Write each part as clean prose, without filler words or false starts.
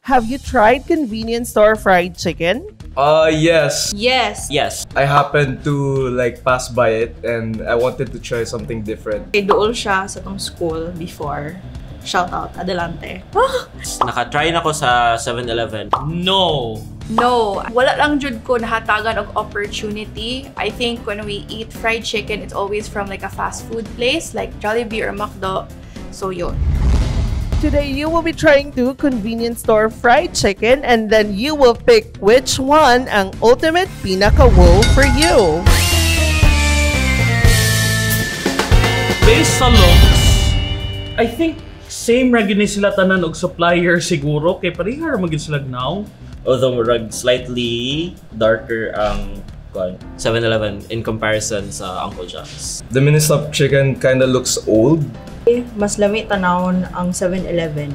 Have you tried convenience store fried chicken? Yes. Yes. Yes. I happened to like pass by it and I wanted to try something different. Kay duol siya sa tong school before. Shout out, Adelante. Naka-try na ko sa 7-Eleven. No. No. Wala lang jud ko nahatagan og opportunity. I think when we eat fried chicken, it's always from like a fast food place like Jollibee or McDo. So yun. Today, you will be trying two convenience store fried chicken and then you will pick which one ang ultimate pinaka-wow for you. Based sa looks, I think same ra gyud ni sila tanan og supplier siguro kay pareha ra man gyud sila now. Although murag slightly darker ang 7-Eleven in comparison sa Uncle John's. The Ministop chicken kinda looks old. Mas lami tanawon ang 7-Eleven.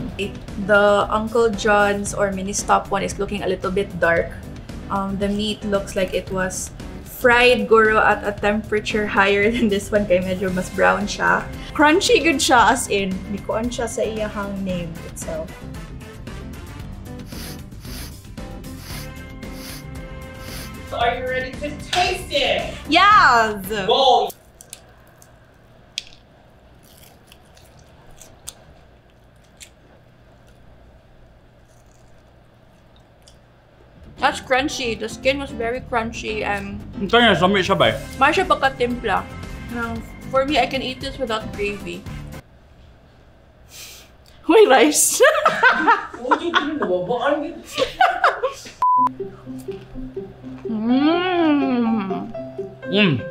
The Uncle John's or Ministop one is looking a little bit dark. The meat looks like it was fried guro at a temperature higher than this one kay medyo mas brown siya. Crunchy good siya as in, nikuan siya sa iyahang name itself. Are you ready to taste it? Yes! Go! That's crunchy. The skin was very crunchy and Kaya, sami siya ba? Mahal siya pagkatimpla. For me, I can eat this without gravy. May rice. Mm.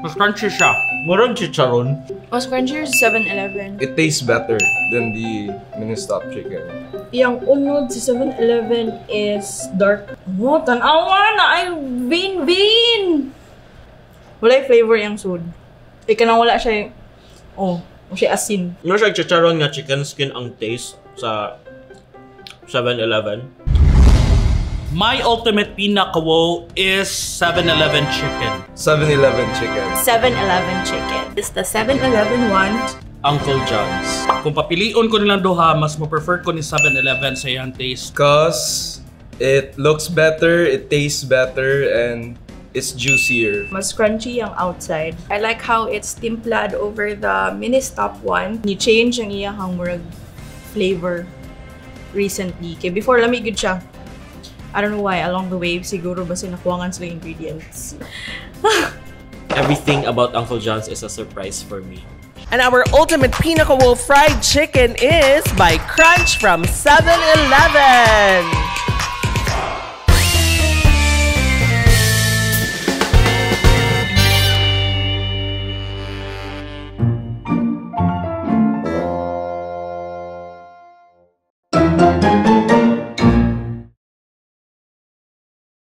Mas crunchy siya. Murag chicharon. Mas crunchy sa 7-Eleven. It tastes better than the Ministop chicken. Yang unod sa 7-Eleven is dark. Oh, tanawa na ay vein. Walay flavor yung sud. Ika na wala siya. Oh, siya asin. No siya chicharon nga chicken skin ang taste sa 7-Eleven. My ultimate pinaka-wow is 7-Eleven chicken. 7-Eleven chicken. 7-Eleven chicken. It's the 7-Eleven one. Uncle John's. Kung papilion ko nilang duha, mas mo-prefer ko ni 7-Eleven sa iyang taste. Cause it looks better, it tastes better, and it's juicier. Mas crunchy ang outside. I like how it's timplad over the Ministop one. Ni-change ang iyahang murag flavor recently. Kay before, lami gud siya. I don't know why, along the way, siguro ba sinakuangan sila ingredients. Everything about Uncle John's is a surprise for me. And our ultimate pinaka-wow fried chicken is by Crunch from 7-Eleven!